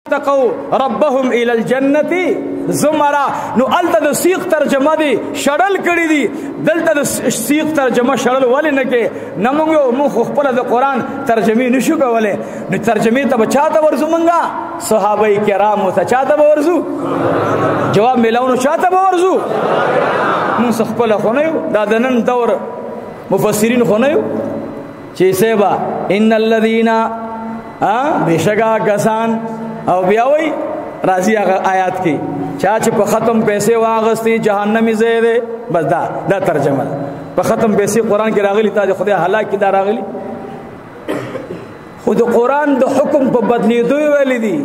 اتقوا ربهم الى الجنه زمرا. نو الته د سیق ترجمه دی شړل کړی دی، دلته د سیق ترجمه شړل ولې نه کې؟ نه موږ خپل د قران ترجمه نشو کولای. نو ترجمه ته بچاته ورزو مونږه؟ صحابه کرامو ته چاته ورزو؟ جواب ملاونو چاته ورزو؟ موږ خپل خو نه یو، دا د نن دور مفسرین خو نه یو چې سیبا ان الذين بشکا کسان او بیا وای راضی هغه آیات کې چا چې په ختم پیسې واغستې جهنمی ځای دی. بس دا ترجمه ده. په ختم پیسې قرآن کې راغلي، تا د خدای هلاک کې دا راغلي. خو د قرآن د حکم په بدلېدو یې ویلي دي.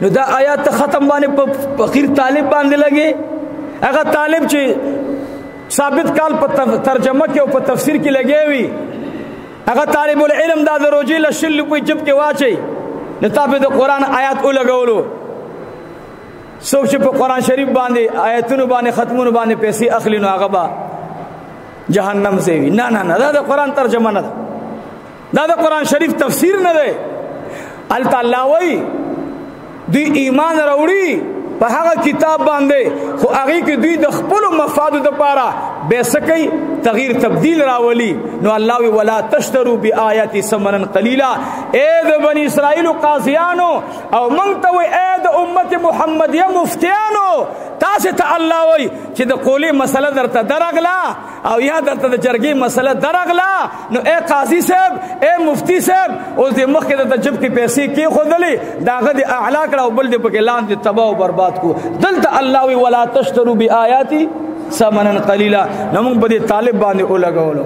نو دا آیات ته ختم باندې په فقیر طالب باندې لګي، هغه طالب چې ثابت کال په ترجمه کې او په تفسیر کې لګي وي، هغه طالب العلم دا د روزي له 20 روپۍ جب کې واچي، نو تا په د قرآن آیات ولګولو. څوک چې په قرآن شریف باندې آیتونو باندې ختمونو باندې پیسې اخلي نو هغه به جهنم ځای وي. نه نه نه، دا د قرآن ترجمه نه ده، دا د قرآن شریف تفسیر نه دی. هلته الله وایي دوی ایمان راوړي په هغه کتاب باندې، خو هغې کې دوی د خپلو مفادو دپاره بې څه کوي؟ تغییر تبدیل راولي. نو الله وی ولا تشترو بآیاتی ثمنا قلیلا. اے د بنی اسرائیل قاضیانو او مونږ ته وی اے د امت محمدیه مفتیانو، تاسو ته الله وی چې د قولی مسله درته درغله او یا درته د جرګې مسله درغله، نو اے قاضي صاحب، اے مفتی صاحب، اوس دې مخکې درته جب کې پیسې کېښودلې، د هغه دې اعلی کړه او بل دې پکې لاندې تباه او برباد کو. دلته الله وی ولا تشترو بآیاتی ثمنا قلیلا. نو موږ په دې طالب باندې ولګولو.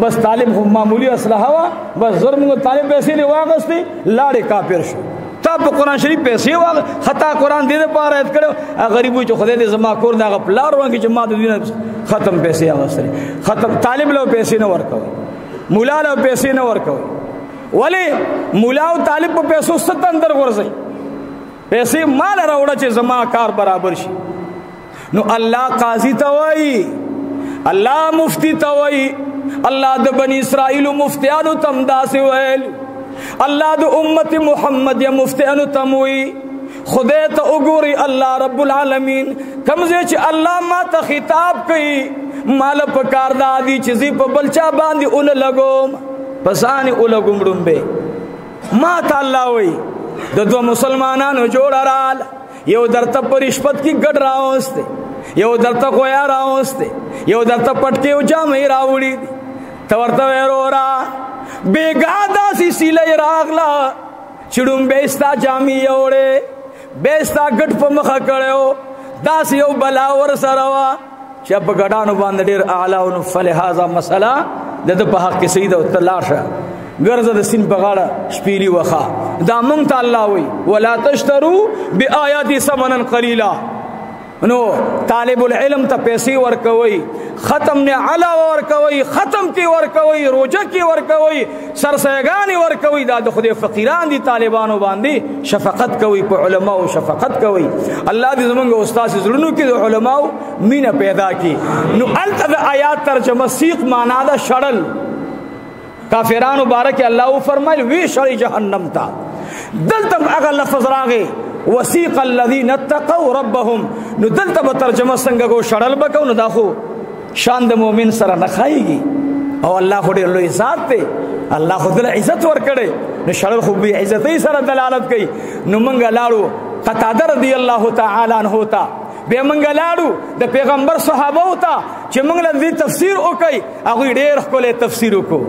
بس طالب خو معمولی اسلحه وه، بس زر موږ طالب پیسې دې واغستې، لاړې کافر شو. تا په قرآن شریف پیسې واغ، خطا قرآن دې دپاره آیت کړو. غریب وایي چې خدای دې زما کور د هغه پلار ورکړي چې ما د دوی نه ختم پیسې اخیستلې. ختم طالب له پیسې نه ورکوي، مولا له پیسې نه ورکوي. ولې مولا او طالب په پیسو څه تندر غورځوي؟ پیسې مال راوړه چې زما کار برابر شي. نو الله قاضي ته وایي، الله مفتی ته وایي، الله د بنی اسرائیل مفتیانو ته هم داسې ویل، الله د امت محمد یا مفتیانو ته هم وایي. خدای ته وګورئ، الله رب العالمین کوم ځای چې الله ما ته خطاب کوي، ما له پکار دا دي چې زه په بل چا باندې ونه لګوم، په ځان یې ولګوم. ړومبی ما ته الله وایي د دوه مسلمانانو جوړه راله، یو درته په رشوت کې ګډ راوستی، یو درته غویا راوستی، یو درته پټکې او جامې راوړي دي. ته ورته وایې وروره بېګا داسې سیلۍ راغله چې ړومبی ستا جامې یوړې، بیا ستا ګډ په مخه کړی و، داسې یو بلا ورسره وه چې په ګډانو باندې ډېر اعلی و. نو فلهذا مسله د ده په حق کې صحیح ده، ته لاړ شه ګرځه د سین په غاړه شپېلي وخه. دا مونږ ته الله وایي ولا تشترو بآیاتي ثمنا قلیلا. نو طالب العلم ته پیسې ورکوي، ختم نه علاوه ورکوي، ختم کې ورکوي، روزه کې ورکوي، سرسیګانې ورکوي. دا د خدای فقیران دي، طالبانو باندې شفقت کوي، په علماو شفقت کوي. الله دې زمونږ استاد زړونو کې د علماو مینه پیدا کړي. نو هلته د آیات ترجمه سیق معنا ده شړل. کافرانو باره کې الله وفرمایل وی شړی جهنم ته. دلته هغه لفظ راغی وسیق الذین اتقوا ربهم. نو دلته به ترجمه څنګه کو؟ شړل به کو. نو دا خو شان د مؤمن سره نه ښایېږي، او الله خو ډېر لوی ذات دی، الله خو دله عزت ورکړی، نو شړل خو بې عزتۍ سره دلالت کوي. نو موږ لاړو قتاده رضی الله تعالی عنه ته، بیا موږ لاړو د پیغمبر صحابو ته چې موږ له دې تفسیر وکړي. هغوی ډېر ښکلی تفسیر وکړو.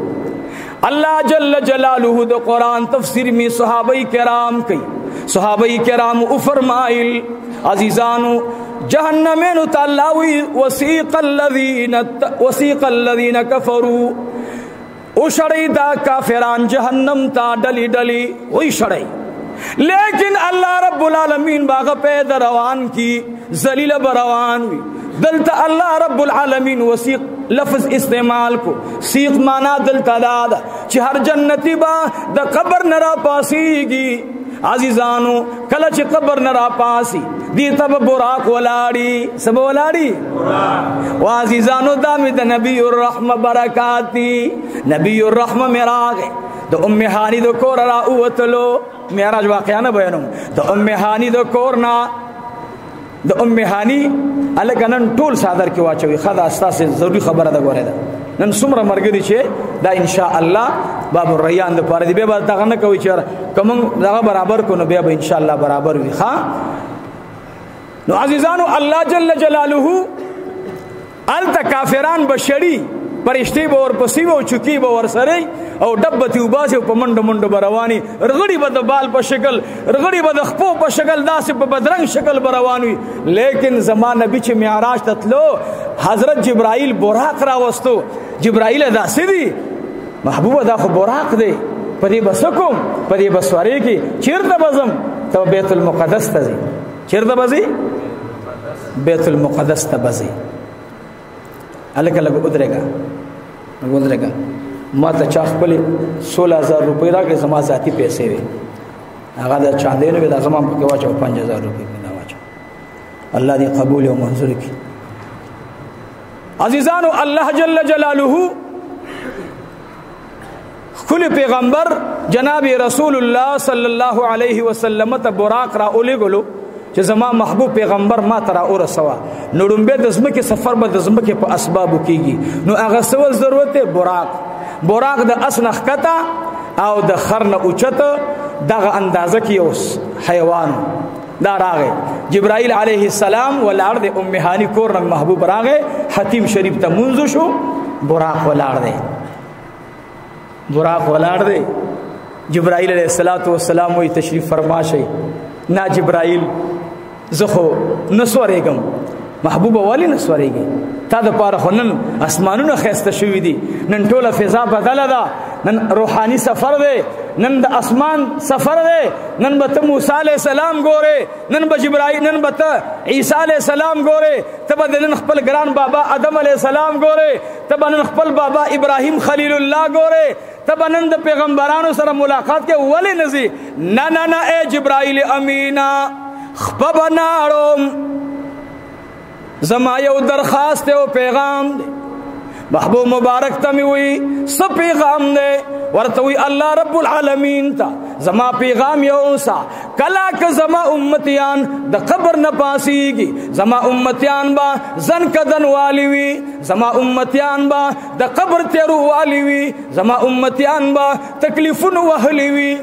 الله جل جلاله د قرآن تفسیر می صحابه کرام کوي. صحابه کرام او فرمایل عزیزانو جهنمینو ته الله وی وسیق الذین کفروا، او شړی دا کافران جهنم ته ډلی ډلی وی شړی. لیکن الله رب العالمین باغ پیدا روان کی، ذلیل بروان وی. دلته الله رب العالمین وسیق لفظ استعمال کو. سیق معنا دلته دا ده چې هر جنتی با د قبر نه را پاسیږي. عزیزانو کله چې قبر نه را پاسی دی ته به براق ولاړي، څه به ولاړي؟ و عزیزانو دا مې د نبی الرحمه برکات دي. نبی الرحمه مې راغی، د ام هاني د کوره را ووتلو. معراج واقعا نه بیانوم. د ام هانی د کور نه، د ام هانی الکه نن ټول صادر کې واچوي. خدا ستاسو ضروري خبره ده. ګوره ده نن څومره مرګري چې دا ان شاء الله باب الریان د پاره دی، بیا به دغه نه کوي چې کوم دغه برابر کو، نو بیا به ان شاء الله برابر وي. ها نو عزیزانو، الله جل جلاله الته کافران بشری پرشتي به ورپسې وو، چکی به ورسره او ډب به وباسي، په منډو منډو به رواني، رغړي به د بال په شکل، رغړي به د خپو په شکل، داسې په بدرنګ شکل به روان وي. لیکن زما نبی چې معراج ته تلو، حضرت جبرائیل براق راوستو. جبرائیل داسې دی محبوبه، دا خو براق دی، په دې به څه کوم، په دې به سوارې کې چېرته به ځم؟ ته بیت المقدس ته ځې. چېرته به ځې؟ بیت المقدس ته به ځې. هلکه لږ ودرېږه، لږ ودرېږه. ما ته چا خپلې 16,000 روپۍ راکړې، زما ذاتي پیسې وې، هغه د چاندۍ نه وې، دا زما هم پکې واچوه، 5,000 روپۍ مې دا واچوه. الله دې قبول او منظور کړي. عزیزانو، الله جل جلاله ښکلي پیغمبر جناب رسول الله صلی الله علیه وسلم ته براق را اولېږلو چې زما محبوب پیغمبر ما ته را ورسوه. نو ړومبی د ځمکې سفر به د ځمکې په اسبابو کېږي، نو هغه څه ول ضرورت دی؟ براق. براق د اس نه ښکته او د خر نه اوچته دغه اندازه کې یو حیوان دا راغی. جبرائیل علیه السلام ولاړ دی، ام هانی کور نه محبوب راغی، حتیم شریف ته مونځ شو، براق ولاړ دی، براق ولاړ دی. جبرائیل علیه السلام وی تشریف فرما شي. نا جبرائیل، زه خو نه سورېږم. محبوبه ولې نه سورېږي؟ تا د پاره خو نن اسمانونه ښایسته شوي دي، نن ټوله فضا بدله ده، نن روحاني سفر دی، نن د اسمان سفر دی، نن به ته موسی علیه السلام ګورې، نن به جبرائیل، نن به ته عیسی علیه السلام ګورې، ته به نن خپل ګران بابا آدم علیه السلام ګورې، ته به نن خپل بابا ابراهیم خلیل الله ګورې، ته به نن د پیغمبرانو سره ملاقات کې ولې نه ځې؟ نه نه نه، ای جبرائیل امینا، خپه به نه اړوم، زما یو درخواست او پیغام دی. محبوب مبارک ته مې وی څه پیغام دی؟ ورته وی الله رب العالمین ته زما پیغام یو اوسه، کله که زما امتیان د قبر نه پاسیږي، زما امتیان به ځن کدن والی وي، زما امتیان به د قبر تیرو والی وي، زما امتیان به تکلیفونو وهلی وي.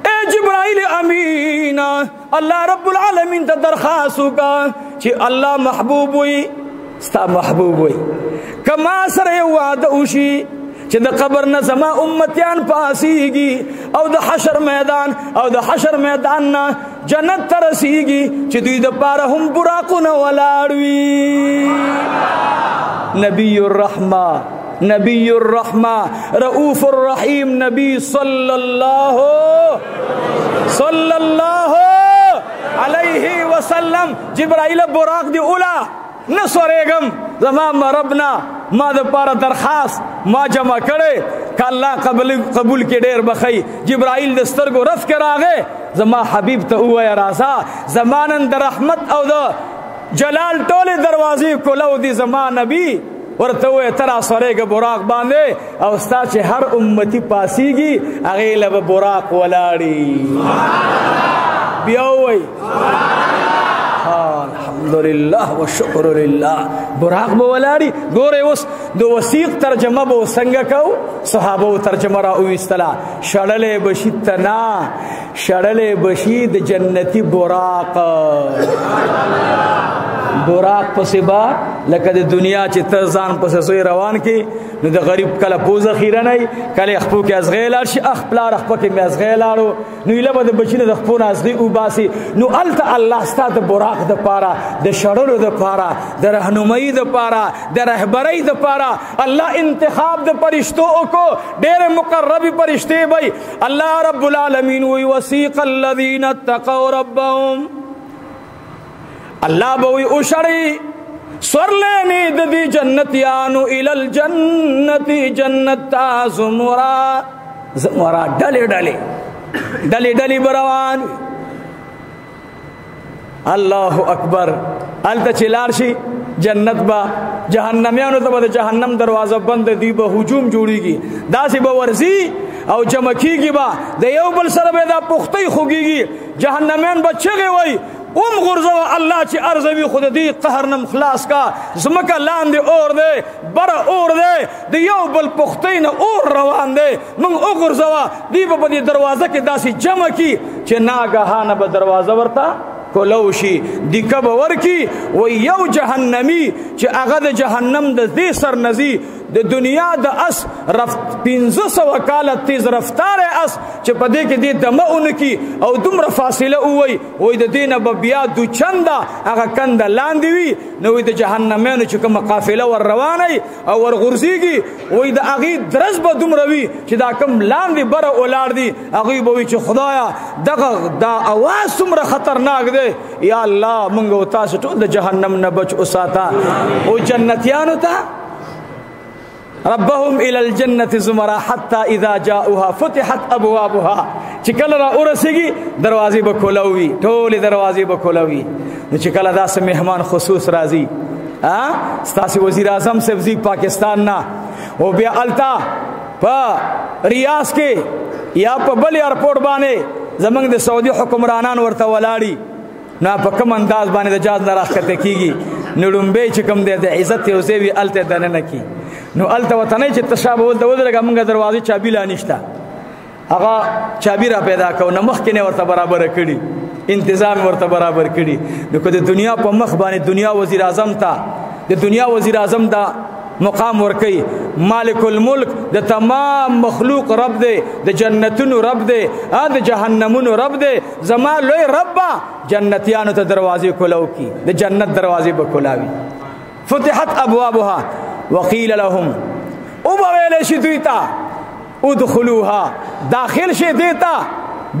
اے جبرائیل امینا، الله رب العالمین ته درخواست وکړه چې الله محبوب وي، ستا محبوب وي، کما سره یو وعده وشي چې د قبر نه زما امتیان پاسیږي او د حشر میدان، او د حشر میدان نه جنت ته رسیږي، چې دوی د پاره هم براقونه ولاړ وي. نبی الرحمه، نبی الرحمه، رؤوف الرحیم، نبی صلی الله صلی الله علیه وسلم. جبرائیل براق دی اولا نه سورېږم، زما ربنا ما د پاره درخواست ما جمع کړي، که الله قبول کې ډېر بخی. جبرائیل د سترګو رف کې راغی، زما حبیب ته ووایه راځه، زما نن د رحمت او د جلال ټولې دروازې کولو دي، زما نبی ورته ووایه ته را سورېږه براق باندې، او ستا چې هر امتي پاسېږي هغې له به براق ولاړي. بیا ووایي الحمدلله وشکر لله، براق به ولاړي. ګورئ اوس د وثیق ترجمه به څنګه کو؟ صحابه ترجمه را وویستله، شړلی به شي تنا، شړلی به شي د جنتي براق. براق پسې به لکه د دنیا چې ته ځان پسې زوی روان کې، نو د غریب کله پوزه خیره نه، کله خپو کې ازغی لاړ شي، اخ پلار خپو کې مې ازغی لاړو، نو ایله به د بچي نه د خپو نه ازغی وباسي. نو هلته الله ستا د براق دپاره، د شړلو دپاره، د رهنمایي دپاره، د رهبرۍ دپاره الله انتخاب د پرشتو وکړو. ډېرې مقربې پرشتې به الله رب العالمین وایي وسیق الذین اتقوا ربهم، الله به وایي وشړي سورلینې د دې جنتیانو الی الجنت، جنت ته زمرا زمرا، ډلې ډلې ډلې ډلې به روان وي. الله اکبر. هلته چې لاړ شي جنت به، جهنمیانو ته به د جهنم دروازه بند، دوی به هجوم جوړیږي، داسې به ورځي او جمع کیږي با د یو بل سره به دا پختې خوږیږي. جهنمین به چغې وای غورځوه الله چې ارزوي خو د دې قهر نم خلاص کا. ځمکه لاندې اور دی، بره اور دی، د یو بل پختې نه اور روان دی، موږ وغورځوه. دوی به په دې دروازه کې داسې جمع کي چې ناګهانه به دروازه ورته کولو شي، دیکه به ورکي. و یو جهنمی چې هغه د جهنم د دې سر نزي، د دنیا د اس رفت 500 کاله تیز رفتار اس چې په دې کې دې دمه اونکي او دومره فاصله ووي، وای د دې نه به بیا دوچنده هغه کنده لاندې وي. نو وای د جهنمینو چې کومه قافله ور روانه او ور غورځېږي، وای د هغې درز به دومره وي چې دا کوم لاندې بره ولاړ دي، هغوی به وایي چې خدایه دغه دا اواز څومره خطرناک دی، یا الله موږ او تاسو ټول د جهنم نه بچ وساته. او جنتیانو ته ربهم الى الجنة زمرا حتى اذا جاءوها فتحت ابوابها، چې کله را ورسیږي دروازې به کولاوي، ټولې دروازې به کولاوي. نو چې کله داسې مهمان خصوص راځي، ستاسې وزیر اعظم صاحب ځي پاکستان نه، او بیا هلته په ریاض کې یا په بل ایرپورټ باندې زمونږ د سعودي حکمرانان ورته ولاړي، نو په کوم انداز باندې د جاز نه راښکته کېږي، نو لومبی چې کوم دی د عزت یو ځای وي هلته یې دننه کړي. نو هلته ورته نه چې ته شابه ولته ودرېږه، موږ دروازې چابي لا نشته، هغه چابي را پیدا کوو، نو مخکې نه ورته برابره کړي، انتظام ورته برابر کړي. نو که د دنیا په مخ باندې دنیا وزیر اعظم ته د دنیا وزیر اعظم ته مقام ورکوي، مالک الملک د تمام مخلوق رب دی، د جنتونو رب دی، د جهنمونو رب دی، زما لوی رب جنتیانو ته دروازې کولاو کی، د جنت دروازې به کولاوي. فتحت ابوابها وقیل لهم، او به ویلی شي دوی ته ادخلوها، داخل شي دې ته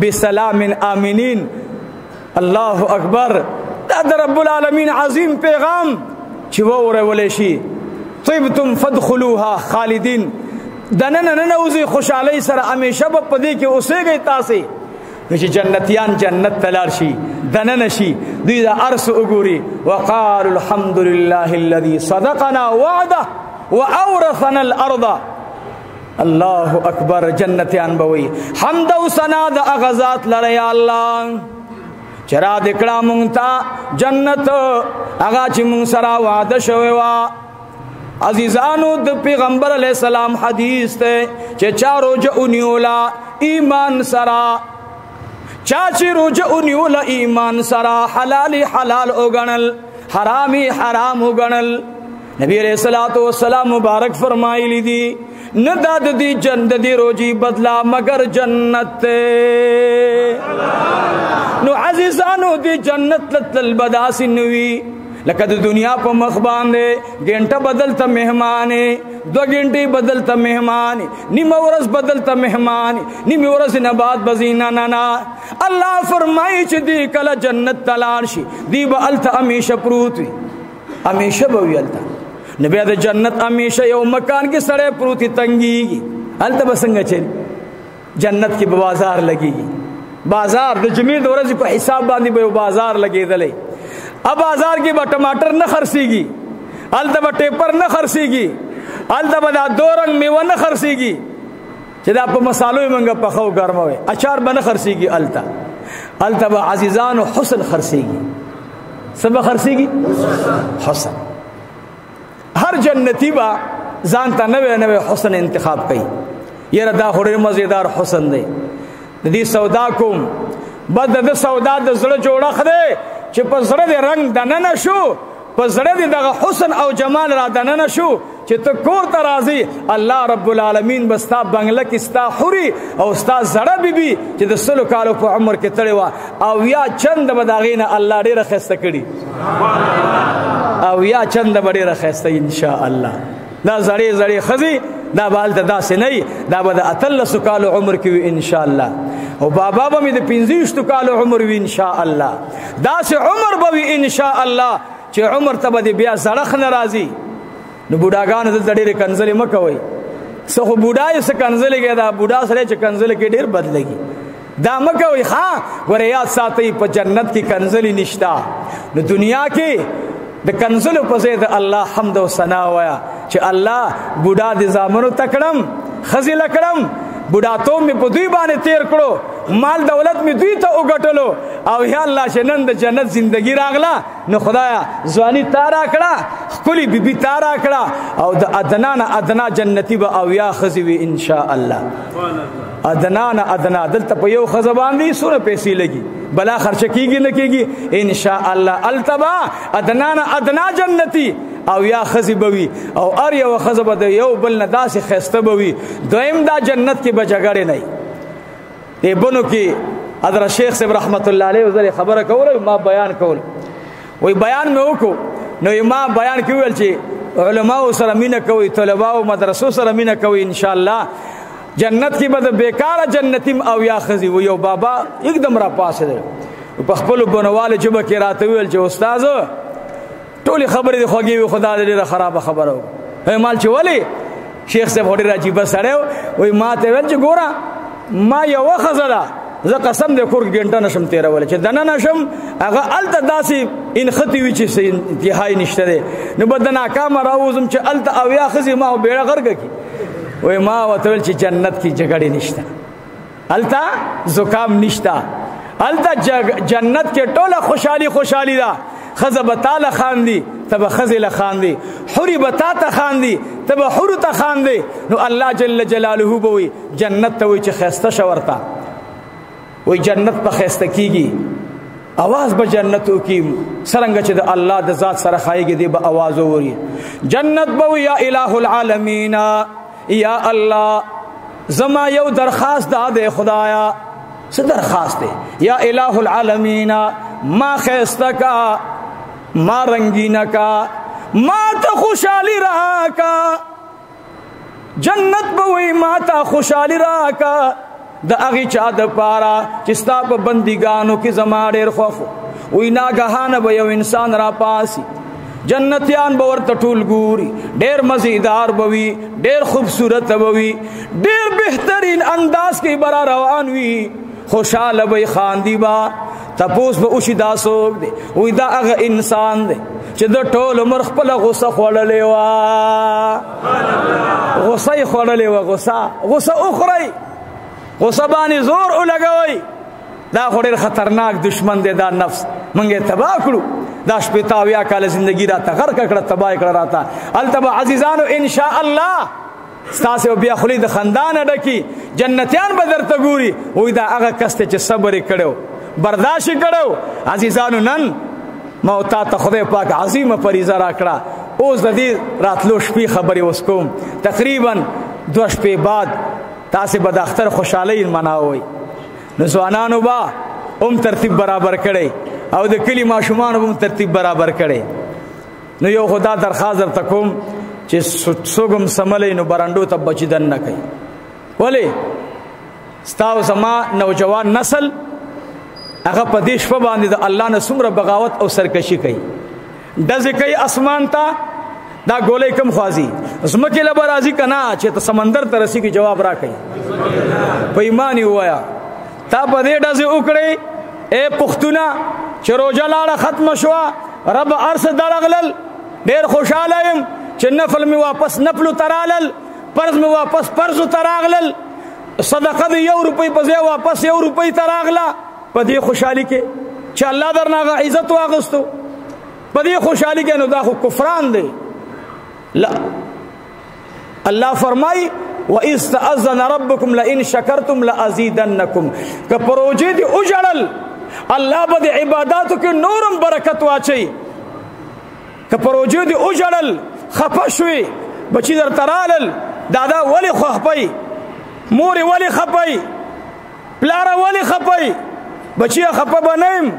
بسلام آمنین. الله اکبر، دا د رب العالمین عظیم پیغام چې واورول شي. طبتم فادخلوها خالدین، دننه ننوځئ خوشحالۍ سره، همیشه به په دې کې اوسېږئ تاسې. نو چې جنتیان جنت ته لاړ شي، دننه شي، دوی دا هر څه وګوري، وقالوا الحمد لله الذي صدقنا وعده وأورثنا الأرض. الله اکبر، جنتیان به وایي حمد او ثنا د هغه ذات لره یا الله چې را دې کړه مونږ ته جنت، هغه چې مونږ سره وعده شوې وه. عزیزانو، د پیغمبر علیه السلام حدیث ته چې چا روژه ونیوله ایمان سره، چا چې روژه ونیوله ایمان سره، حلال حلال وګڼل، حرامي حرام وګڼل، نبی علیہ الصلوۃ والسلام مبارک فرمایلی دي، نه دا د دې جنت د دې روژې بدلا مگر جنت ته. نو عزیزانو، دې جنت تلل به داسې نه وي لکه د دنیا په مخ باندې ګنټه بدلته مهمان، 2 ګنټې بدلته مهمان، نیمه ورځ بدلته مهمان، نیمه ورځ نه بعد بزینا. نه نه، الله فرمایي چې دی کله جنت ته لاړ شي، دی به هلته همیشه پروت وي، همیشه به وي هلته. نو بیا د جنت همیشه یو مکان کې سړی پروت وي، تنګېږي، هلته به څنګه چلي؟ جنت کې به بازار لګېږي، بازار د جمعې د ورځې په حساب باندې به یو بازار لګېدلی. اب بازار کې به ټماټر نه خرڅېږي، هلته به ټیپر نه خرڅېږي، هلته به دا دو رنګ میوه نه خرڅېږي چې دا په مسالو یې موږ پخو ګرموي، اچار به نه خرڅېږي هلته. هلته به عزیزانو حسن خرڅېږي. څه به خرڅېږي؟ حسن. هر جنتی به ځان ته نوی نوی حسن انتخاب کوي. یاره دا خو ډېر مزیدار حسن دی، د دې سودا کوم. بس د ده سودا د زړه جوړښت دی چې په زړه دې رنګ دننه شو، په زړه دې دغه حسن او جمال را دننه شو چې ته کور ته راځي، الله رب العالمین به ستا بنګله کې ستا حوري او ستا زړه بیبي چې د 100 کالو په عمر کې تړې وه، او یا چند به د هغې نه الله ډېره ښایسته کړي، او یا چند به ډېره ښایسته انشاءالله. دا زړې زړې ښځې دا به هلته داسې نه وي، دا به د 18 کالو عمر کې وي انشاءالله، او بابا به مې د 25 کالو عمر وي انشاءالله. داسې عمر به وي انشاءالله چې عمر ته به دې بیا زړښت نه راځي. نو بوډاګانو دلته ډېرې کنځلې مه کوئ، څه خو بوډا یې څه کنځلې کوي، دا بوډا سړی چې کنځلې کوي ډېر بد لګي، دا مه کوئ. ښه ګوره یاد ساتئ، په جنت کې کنځلې نشته. نو دنیا کې د کنځلو په ځای د الله حمد او ثنا وایه چې الله بوډا دې زامنو ته کړم، ښځې له کړم، بوډاتوب مې په دوی باندې تیر کړو، مال دولت مې دوی ته وګټلو، او یا الله چې نن د جنت زندگی راغله، نو خدایا ځواني تا راکړه، ښکلې بیبي تا راکړه، او د ادنا نه ادنا جنتي به 70 ښځې وي ان شاء الله. ادنا نه ادنا دلته په یو ښځه باندې څومره پیسې لګي، بلا خرچه کیږي نه کیږي، ان شاء الله هلته به ادنا نه ادنا جنتي 70 ښځې به وي، او هر یوه ښځه به د یو بل نه داسې ښایسته به وي. دویم دا جنت کې به جګړې نه وي. دې بنو کې حضرت شیخ صاحب رحمت الله علیه ځلې خبره کوله، ما بیان کول، وایي بیان مې وکړو، نو ما بیان کې وویل چې علماو سره مینه کوئ، طلباو مدرسو سره مینه کوئ، ان شاء الله جنت کې به د بېکاره جنتیم 70 ښځې وي. یو بابا یکدم را پاڅېدی، په خپلو بنوالو ژبه کې راته وویل چې استاد ټولې خبرې دې خوږې وي، خو دا ډېره خرابه خبره وه. مال چې ولې؟ شیخ صاحب خو ډېر عجیبه سړی و. وایي ما ته ویل چې ګوره ما یوه ښځه ده، زه قسم دی کور کې ګنټه نشم تېرولی، چې دننه شم هغه هلته داسې انښتې وي چې څه انتهای نشته دی، نو به د ناکامه راووځم چې هلته 70 ښځې ما خو بېړه غرقه کړي. وایي ما ورته ویل چې جنت کې جګړې نشته، هلته زکام نشته، هلته جنت کې ټوله خوشحالي خوشحالي ده. ښځه به تا له خاندي، ته به ښځې له خاندي، حورې به تا ته خاندي، ته به حورو ته خاندې. نو الله جل جلاله به وایي جنت ته وایي چې ښایسته شه ورته، وایي جنت په ښایسته کېږي، اواز به جنت وکړي، څرنګه چې د الله د ذات سره ښایږي دی به اواز ووري. جنت به وایي یا اله العالمین، یا الله زما یو درخواست دا دی خدایا. څه درخواست دی؟ یا اله العالمین ما ښایسته کا، ما رنگینه کا، ما ته خوشحالي راکا. جنت به وایي ما ته خوشحالي راکا، د هغې چا دپاره چې ستا په بندګانو کې زما ډېر خوښ. وایي ناګهانه به یو انسان راپاسي، جنتیان به ورته ټول ګوري، ډېر مزیدار به وي، ډېر خوبصورت به وي، ډېر بهترین انداز کې به را روان وي، خوشحاله به یې، خاندي به، تپوس به وشي دا څوک دی؟ وایي دا هغه انسان دی چې د ټول عمر خپله غوسه خوړلې وه، غوسه یې خوړلې وه، غوسه غوسه وخورئ، غوسه باندې زور ولګوئ. دا خو ډېر خطرناک دشمن دی دا نفس، موږ یې تباه کړو، دا 60 70 کاله زندگی راته غرقه کړه، تباه یې کړه راته. هلته به عزیزانو ان شاء الله ستاسې به بیا خولې د خندا نه ډکي، جنتیان به درته ګوري، وایي دا هغه کس دی چې صبر یې کړی و، برداشت یې کړی و. عزیزانو نن ما او تا ته خدای پاک عظیمه فریضه راکړه. اوس د دې راتلو شپې خبرې اوس کوم، تقریبا 2 شپې بعد تاسې به د اختر خوشحالۍ مناوئ. نو ځوانانو به هم ترتیب برابر کړئ، او د کلي ماشومانو به هم ترتیب برابر کړئ. نو یو خو دا درخواست درته کوم چې څوک هم سملی نو برنډو ته بچي دننه کوي. ولې؟ ستا او زما نوجوان نسل هغه په دې شپه باندې د الله نه څومره بغاوت او سرکشي کوي، ډزې کوي اسمان ته، دا ګولۍ کم خوازي ځمکې له به راځي که نه چې ته سمندر ته رسېږي جواب راکوي. په ایمان یې ووایه، تا په دې ډزې وکړې ای پښتونه چې روژه لاړه ختمه شوه، رب هر څه درغلل، ډېر خوشحاله یم چې نفل مې واپس نفلو ته رالل، فرض مې واپس فرضو ته راغلل، صدقه د 1 روپۍ په ځای واپس 1 روپۍ ته راغله. په دې خوشحالي کې چې الله درنه هغه عزت واغستو، په دې خوشحالي کې نو دا خو کفران دی. لا الله فرمای وَإِذْ تَأَذَّنَ رَبُّكُمْ لَئِنْ شَكَرْتُمْ لَأَزِيدَنَّكُمْ. که پروژې دې وژړل الله به د عباداتو کې نورم برکت واچوي. که پروژې دې وژړل خفه شوې، بچي درته رالل، دادا ولې خفه یې، مور یې ولې خفه یې، پلاره ولې خفه یې، بچیه خفه به نه یم،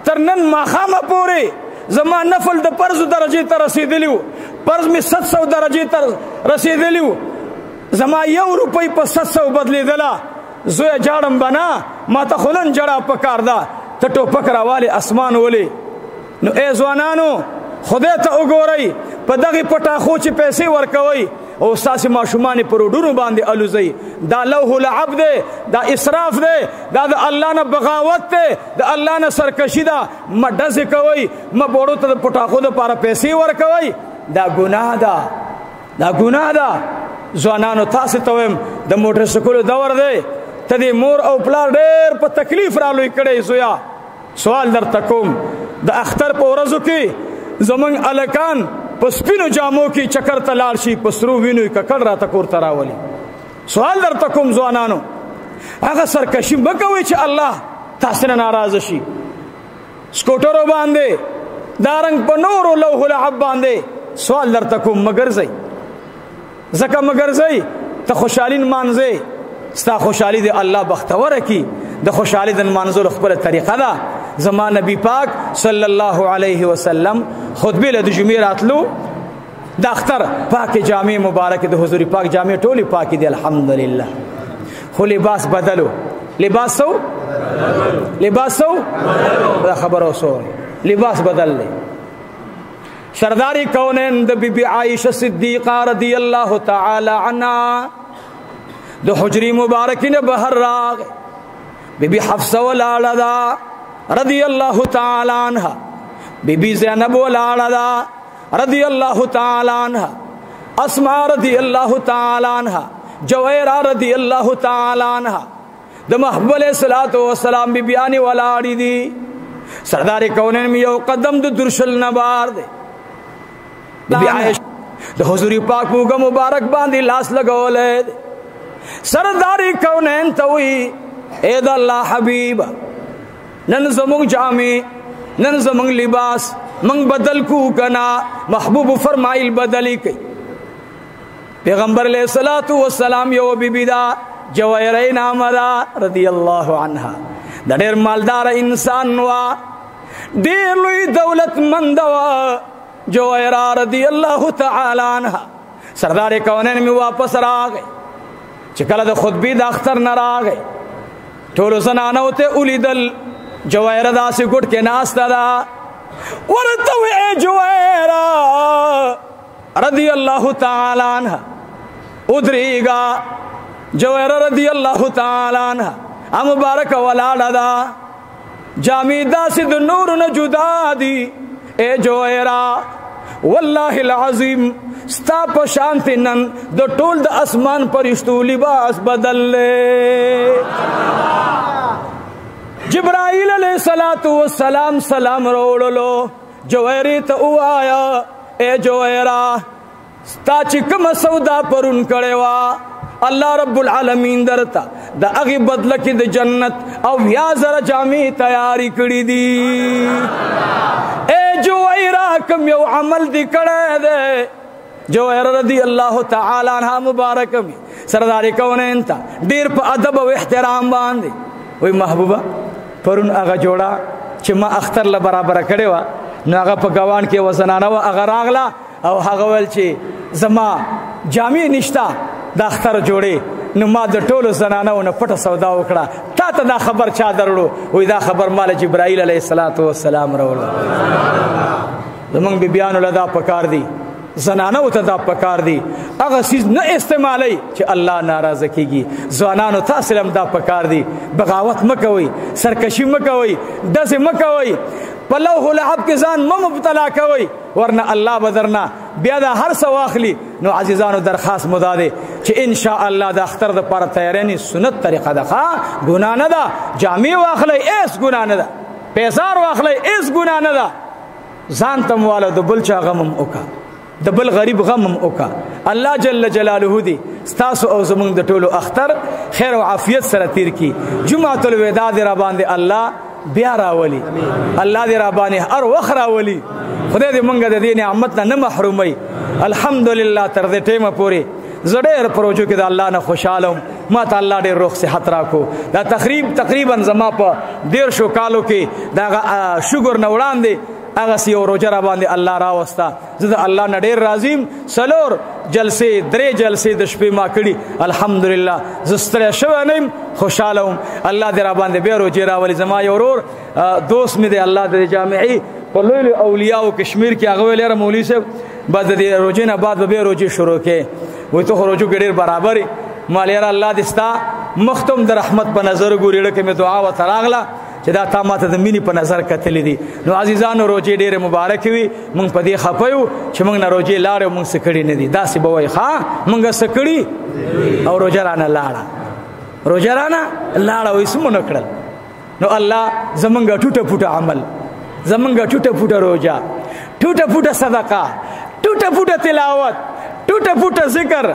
تر نن ماښامه پورې زما نفل د فرض درجې ته رسېدلی و، فرض مې 700 درجې ته رسېدلی و، زما 1 روپۍ په 700 بدلېدله، زویه جاړم به نه، ما ته خو نن جړا پکار ده، ته ټوپک راوالې اسمان ولې. نو ای ځوانانو خدای ته وګورئ، په دغې پټاخو چې پیسې ورکوئ او ستاسې ماشومان یې په روډونو باندې الوزئ، دا لوح لعب دی، دا اسراف دی، دا د الله نه بغاوت دی، د الله نه سرکشي ده. مه ډزې کوئ، مه بوړو ته د پټاخو دپاره پیسې ورکوئ، دا ګناه ده، دا ګناه ده. ځوانانو تاسو ته وایم، د موټر سایکلو دور دی، ته دې مور او پلار ډېر په تکلیف را لوی کړی زویا. سوال درته کوم، د اختر په ورځو کې زمونږ هلکان په سپینو جامو کې چکر ته لاړ شي، په سرو وینو یې ککړ راته کور ته راولي. سوال درته کوم ځوانانو، هغه سرکشي مه کوئ چې الله تاسو نه ناراضه شي. سکوټرو باندې دا رنګ په نورو لوح لعب باندې سوال درته کوم، مه ګرځئ، ځکه مه ګرځئ ته خوشحالي نمانځئ، ستا خوشحالي دې الله بختوره کړي. د خوشحالي د نمانځلو خپله طریقه ده. زما نبی پاک صلی الله علیه وسلم خطبې له د جمعې راتلو، د اختر پاکې جامې مبارکې، د حضور پاک جامې ټولې پاکې دي الحمدلله، خو لباس بدلو. لباس سو، لباس سو، دا خبره وسوره، لباس بدل دی. سرداری کونین د بی بی عائشہ صدیقہ رضی الله تعالی عنها د حجری مبارکی نه بهر راغ، بی بی حفصه ولاړه ده رضی الله تعالی عنها، بی بی زینب ولاړه ده رضی الله تعالی عنها، اسماء رضی الله تعالی عنها، جویرہ رضی الله تعالی عنها، د محبوب علیہ الصلوۃ والسلام بی بیانی ولاړې دي. سردار کونین می یو قدم د درشل نه بار دی. بی عائشہ د حضور پاک وګه مبارک باندې لاس لګولې. سردار کونین ته وی، اے د الله حبیب، نن زمونږ جامې، نن زمونږ لباس مونږ بدل کو کنا؟ محبوب فرمایل بدلی کئ. پیغمبر علیہ الصلوۃ والسلام یو بی بی دا جویری نام دا رضی الله عنها، د ډېر مالدار انسان وا، ډېر لوی دولت مند وا، جویرا رضی الله تعالی عنها. سردار کونین می واپس راغی، چې کله د خطبې د اختر نه راغی، ټولو زنانو ته ولیدل، جویره داسې ګوټ کې ناسته ده. ورته وی، ای جویره رضی الله تعالی عنها، ودرېږه. جویره رضی الله تعالی عنها مبارک ولاړه ده، جامې داسې د نورو نه جدا دي. اے جویرا، والله العظیم ستا په شانتې نن د ټول د اسمان پرشتو لباس بدل دی. جبرائیل علیہ الصلوۃ والسلام سلام راوړلو، جویرې ته ووایا، اے جویرا، ستا چې کومه سودا پرون کړې وه، الله رب العالمین درته د هغې بدله کې د جنت او یا زره جامې تیارې کړې دي. اے جویرا، کوم یو عمل دې کړی دی؟ جویرا رضی الله تعالی عنها مبارک می سردار کونین ته ډېر په ادب او احترام باندې وی، محبوبه پرون هغه جوړه چې ما اختر له برابره کړې وه، نو هغه په ګوان کې وزنانه وه، هغه راغله او هغه ویل چې زما جامې نشته د اختر جوړې، نو ما د ټولو زنانو نه پټه سودا وکړه، تا ته دا خبر چا دروړو؟ وایي دا خبر ما له جبرائیل علیه الصلاة والسلام راوړو. زمونږ بیبیانو له دا پکار دي، زنانو ته دا پکار دي، هغه څیز نه استعمالوي چې الله ناراضه کیږي. ځوانانو تاسو هم دا پکار دي، بغاوت مه کوئ، سرکشي مه کوئ، ډزې مه کوئ، په لوح لعب کې ځان مه مبتلا کوئ، ورنه الله به درنه بیا دا هر څه واخلي. نو عزیزانو درخواست مو دا دی چې ان شاء الله د اختر دپاره تیارینې سنت طریقه ده، ښه ګناه نه ده. جامې واخلئ هېڅ ګناه نه ده، پیزار واخلئ هېڅ ګناه نه ده، ځان ته هم واله، د بل چا غم هم وکړه، د بل غریب غم هم وکړه. الله جل جلاله دې ستاسو او زمونږ د ټولو اختر خیر او عافیت سره تیر کړي. جمعة الوداع دې را باندې الله بیا راولي، الله دې را باندې هر وخت راولي. خدای دې مونږ د دې نعمت نه نه محروموي. الحمدلله تر دې ټیمه پورې زه ډېر پروژو کې د الله نه خوشحاله وم، ما ته الله ډېر روغ صحت راکړو. دا تقریبا زما په 13 کالو کې دغه شکر نه وړاندې هغسې یو روژه را باندې الله راوسته. زه د الله نه ډېر راضي یم. 4 جلسې 3 جلسې د شپې ما کړي، الحمدلله زه ستړی شوی نه یم، خوشحاله وم. الله دې را باندې بیا روژې راولي. زما یو ورور دوست مې دی، الله دې جامعي په لوی لوی اولیاو کشمیر کې، هغه ویل یاره مولوي صاحب بس د دې روژې نه بعد به بیا روژې شروع کړې. وایي ته خو روژو کې ډېر برابر یې. ما ویل یاره الله دې ستا مخ ته هم د رحمت په نظر وګوري. لکه مې دعا ورته راغله چې دا تا ماته د مینې په نظر کتلې دي. نو عزیزانو روژې ډېرې مبارکې وي. موږ په دې خفه یو چې موږ نه روژې لاړې او موږ څه کړي نه دي. داسې به وایي ښه موږ څه کړي او روژه رانه لاړه، روژه رانه لاړه او هېڅ مو نه کړل. نو الله زمونږ ټوټه پوټه عمل، زمونږ ټوټه پوټه روژه، ټوټه پوټه صدقه، ټوټه پوټه تلاوت، ټوټه پوټه ذکر،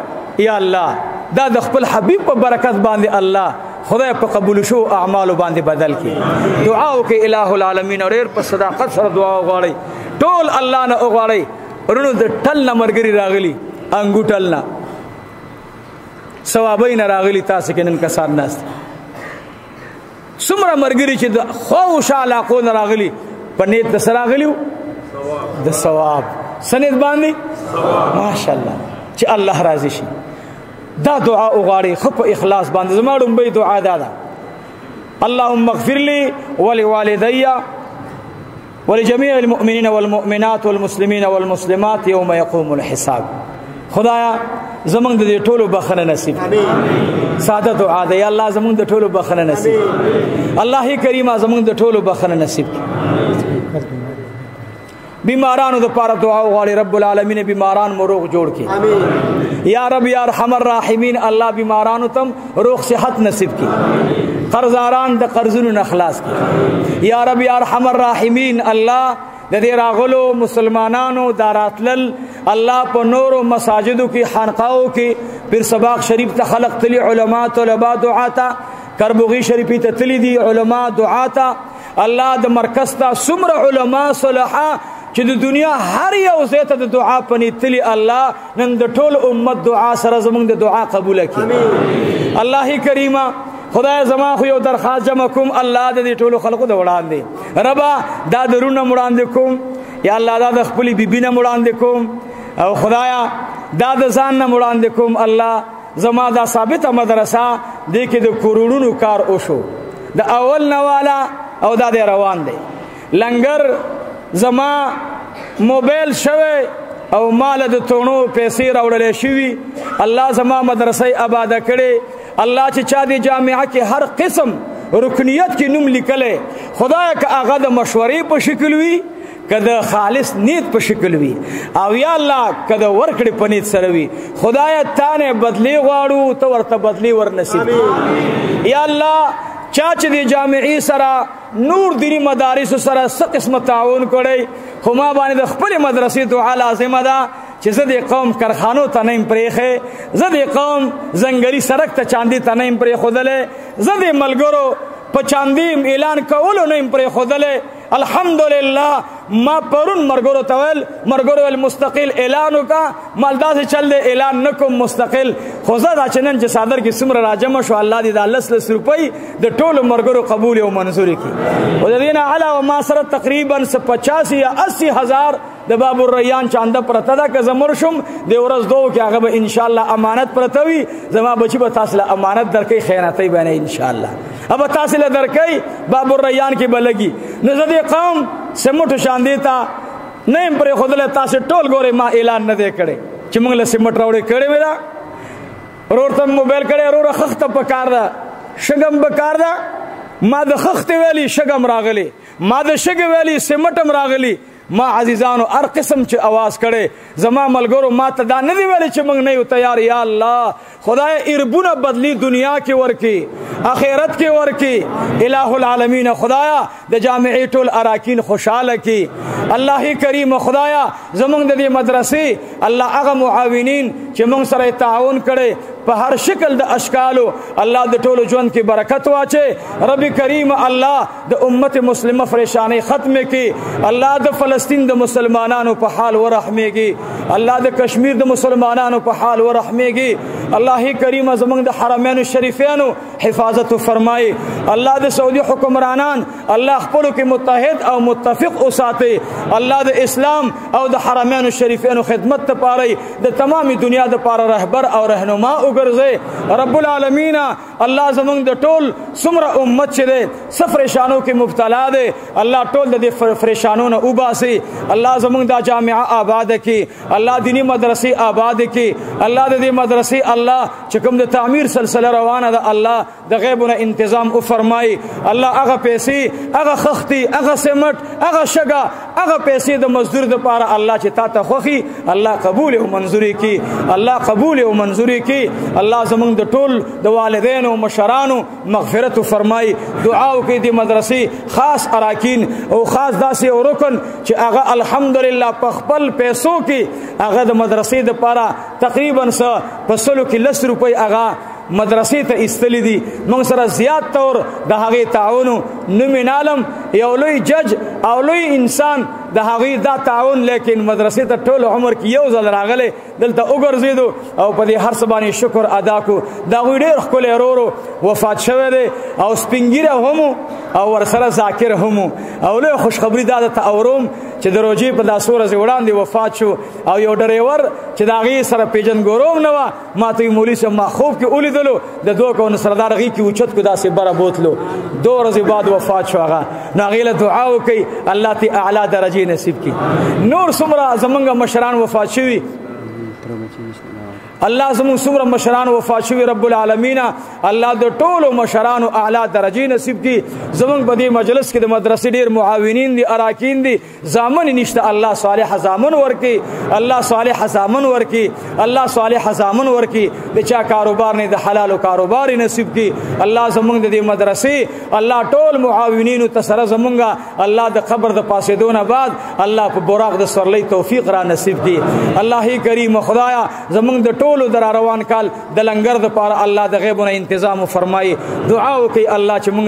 یا الله دا د خپل حبیب په برکت باندې الله خدای په قبول شو اعمالو باندې بدل کړي. دعا وکړئ الہ العالمین، ډېر په صداقت سره دعا وغواړئ، ټول الله نه وغواړئ. ورونو د ټل نه مرګري راغلي، انګو ټل نه، ثوابۍ نه راغلي، تاسو کې نن کسان ناست څومره مرګري چې د خو شا علاقو نه راغلي، په نیت د سره راغلي د ثواب سند باندې ماشاءالله چې الله راضي شي. دا دعا وغواړي خو په اخلاص باندې. زما ړومبۍ دعا دا ده، اللهم اغفر لي ولوالدي ولجميع المؤمنين والمؤمنات والمسلمين والمسلمات يوم يقوم الحساب. خدایا زمونږ د دې ټولو بخښنه نصیب کړي. ساده دعا ده، یا الله زمونږ د ټولو بخښنه نصیب کړي. الله کریمه زمونږ د ټولو بخښنه نصیب کړي. بیمارانو د پاره دعا وغواړي، رب العالمین بیماران مو روغ جوړ کړي. یا رب یا ارحم الراحمین الله بیمارانو تم روغ صحت نصیب کړي، قرضداران د قرضونو نه خلاص کړي. یا رب یا ارحم الراحمین الله د دې راغلو مسلمانانو دا راتلل الله په نورو مساجدو کې، خانقاو کې، پیر سباق شریف ته خلق تلی، علما طلبا دعا ته، کربوغي شریفې ته تللی دي علما دعا ته. الله د مرکز ته څومره علما صلحا چې د دنیا هر یو ځای ته د دعا په نیت تلي، الله نن د ټول امت دعا سره زمونږ د دعا قبوله کړي. الله کریمه خدای زما خو یو درخواست جمع کوم الله د دې ټولو خلقو د وړاندې، ربا دا درونه وړاندې کوم، یا الله دا د خپلې بیبي نه وړاندې کوم، او خدایا دا د ځان نه وړاندې کوم. الله زما دا ثابته مدرسه دې کې د کروڑونو کار وشو، د اول نه والا او دا دی روان دی. لنګر زما موبایل شوی او مال د توڼو پیسې راوړلې شوي. الله زما مدرسې آباده کړې. الله چې چا دې جامعه کې هر قسم رکنیت کې نوم لیکلی، خدای که هغه د مشورې په شکل وي، که د خالص نیت په شکل وي، او یا الله که د ورکړې په نیت سره وي، خدای تا نه بدلې غواړو، ته ورته بدلې ور نصیب کړې. یا الله چا چې د جامعې سره نور دیني مدارسو سره څه قسمه تعاون کړی، خو ما باندې د خپلې مدرسې دعا لازمه ده چې زه د قوم کرخانو ته نه یم پرېښی، زه د قوم ځنګلي سړک ته چاندي ته نه یم پرېښودلی، زه د ملګرو په چاندي اعلان کولو نه یم پرېښودلی. الحمدلله ما پرون مرګرو ته ویل، مرګرو ویل مستقل اعلان وکړه، مال داسې چل دی اعلان نه کوم مستقل، خو زه دا چې نن چې څادر کې څومره راجمع شو، الله دې دا لس لس روپۍ د ټولو مرګرو قبول او منظور کړي. او د دې نه علاوه ما سره تقریبا څه 85 یا 80 هزار د باب الریان چانده پرته ده، که زه مړ شم د ورځ دوو کې هغه به انشاءالله امانت پرته وي، زما بچي به تاسو له امانت درکوي، خیانتۍ به نه انشاءالله اب تاسو له درکوي، باب الریان کې به لګي. نو زه دې قوم سمټو شاندې ته نه یم پرېښودلی، تاسو ټول ګورئ ما اعلان نه دی کړی چې موږ له سمټ راوړی کړی وي. ده ورور ته موبایل کړی، وروره خښته په کار ده، شګم په کار ده، ما د خښتې ویلي شګم راغلی، ما د شګې ویلي سمټ هم راغلی. ما عزیزانو هر قسم چې اواز کړي، زما ملګرو ما ته دا نه دی ویلي چې موږ نه یو تیار. یا الله خدای اربونه بدلی دنیا کې ورکی، اخرت کې ورکی. الہ العالمین خدایا د جامعې ټول اراکین خوشاله کی. الله کریم خدایا زمونږ د دې مدرسې الله هغه معاونین چې موږ سره تعاون کړي په هر شکل د اشکالو، الله د ټولو ژوند کې برکت واچي. رب کریم الله د امت مسلمه پریشانی ختم کی. الله د فلسطین د مسلمانانو په حال ورحمیږي، الله د کشمیر د مسلمانانو په حال ورحمیږي. الله کریم زمونږ د حرمینو شریفینو حفاظت فرمایي. الله د سعودي حکمرانان الله خپلو کې متحد او متفق اوساتي. الله د اسلام او د حرمینو شریفینو خدمت ته پاره د تمامې دنیا د پاره رهبر او رهنما وګرځي. رب العالمین الله زمونږ د ټول څومره امت چې دی څه پریشانو کې مبتلا دی، الله ټول د دې پریشانو نه وباسي. الله زمونږ دا جامعه آباد کړي، الله دیني مدرسې آباد کړي، الله د دې مدرسې الله چې کوم د تعمیر سلسله روانه ده، الله د غیب نه انتظام او فرمای. الله هغه پیسې، هغه خختی، هغه سمټ، هغه شګه، هغه پیسې د مزدور د پاره الله چې تا ته خوخي الله قبول او منظوري کی، الله قبول او منظوري کی. الله زمونږ د ټول د والدین او مشرانو مغفرت فرمای. دعا وکړي د مدرسې خاص اراکین او خاص داسې او رکن چې هغه الحمدلله په خپل پیسو کې هغه د مدرسې د پاره تقریبا په سلو کې 10 روپۍ هغه مدرسې ته ایستلې دي. موږ سره زیات طور د هغې تعاون نومینالم یو لوی جج او لوی انسان د هغې دا تعاون، لیکن مدرسې ته ټول عمر کې یو ځل راغلی دلته وګرځېدو او په دې هر څه باندې شکر ادا کو. د هغوی ډېر ښکلی ورور وفات شوی دی او سپینږیری هم او ورسره ذاکر هم. او لوی خوشخبري دا درته اورم چې د روژې په دا څو ورځې وړاندې وفات شو او یو ډریور چې د هغې سره پېژندګوروم نه وه، ما ته یې مولوي صاحب ما خوب کې ولیدلو، د دوه کونو سردار هغې کې اوچت کو داسې بره بوتلو، دوه ورځې بعد وفات شو هغه. نو هغې له دعا وکړئ الله ته اعلی درجې نصیب کړي. نور څومره زمونږ مشران وفات شوي، الله زموږ څومره مشران وفات شوي رب العالمین الله د ټولو مشرانو اعلی درجې نصیب کړي. زموږ په دې مجلس کې د مدرسې ډېر معاونین دي، اراکین دي، زامن نشته، الله صالح زامن ورکړي، الله صالح زامن ورکړي، الله صالح زامن ورکړي. د چا کاروبار نه د حلالو کاروبار نصیب کړي. الله زموږ د دې مدرسې الله ټول معاونینو ته سره زموږ الله د قبر د پاسېدو نه بعد الله په براق د سورلۍ توفیق را نصیب کړي. الله کریم خدایا زموږ د ټولو در روان کال د لنګر د پاره الله د غیب نه انتظام فرمایي. دعا وکي الله چې موږ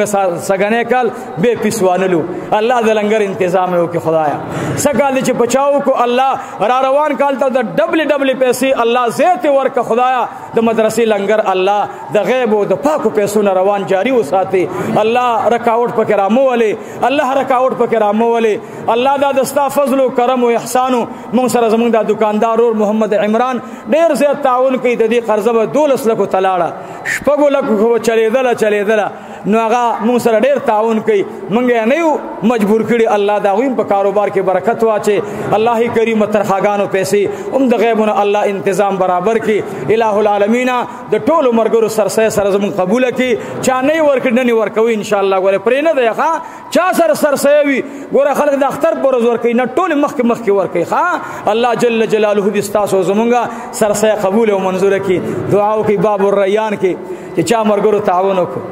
سګنې کال به پیسوانلو الله د لنګر انتظام وکي. خدایا سکال چې بچاو کو الله را روان کال ته د ډبل ډبل پیسې الله زیات ورک. خدایا د مدرسې لنګر الله د غیب او د پاکو پیسو نه روان جاری وساتي. الله رکاوټ پکې رامو ولي، الله رکاوټ پکې رامو ولي. الله دا د ستا فضل او کرم او احسان موږ سره زموږ د دکاندار ور محمد عمران ډیر زیات تعاون کوي. د دې قرضه به 12 لکو ته لاړه، 6 لکو خو چلېدله، نو هغه موږ سره ډېر تعاون کوي، موږ یې نه یو مجبور کړي. الله د هغوی په کاروبار کې برکت واچي. الله کریم ترخاګانو پیسې هم د غیبونو الله انتظام برابر کړي. الہ العالمین د ټولو مرګرو سرسه سره زموږ قبوله کړي. چا نه یې ورکړي نن یې ورکوي انشاءالله. ګوره پرې نه دی ښه، چا سره سرسه وي ګوره خلک د اختر پر ورځ ورکوي نه، ټولې مخکې مخکې ورکوي. ښه الله جل جلاله دې ستاسو زموږ سرسه قبول او منظور کړي. دعا وکړي باب الریان کې چې چا مرګرو تعاون وکړو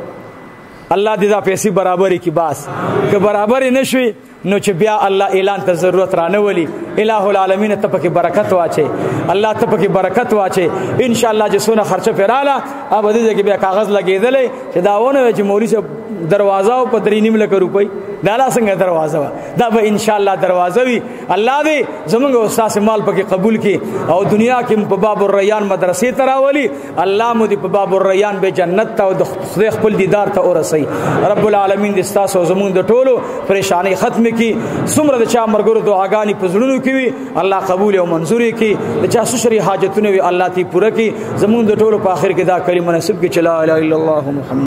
الله دې دا پیسې برابرې کړي. بس که برابرې نه شوي نو چې بیا الله اعلان ته ضرورت رانه ولي. الہ العالمین ته پکې برکت واچي، الله ته پکې برکت واچي. ان شاء الله چې څونه خرچه پیراله اب دې کې بیا کاغذ لګېدلې چې دا ونه چې مولوي صاحب دروازه په 3.5 لک روپۍ دا لا څنګه دروازه وه، دا به ان شاء الله دروازه وي. الله دې زمونږ استاد مال پکې قبول کړي او دنیا کې په باب الریان مدرسې ته راولي. الله مو دې په باب الریان به جنت ته او د خدای خپل دیدار ته ورسوي. رب العالمین دې ستاسو زمونږ د ټولو پریشانۍ ختم کړي. څومره د چا مرګرو دعاګانې په زړونو کې وي الله قبول او منظور کړي. د چا څه حاجتونه وي الله تی پوره کړي. زمونږ د ټولو په آخر کې دا کلمه نصیب کړي چې لا اله الا الله محمد.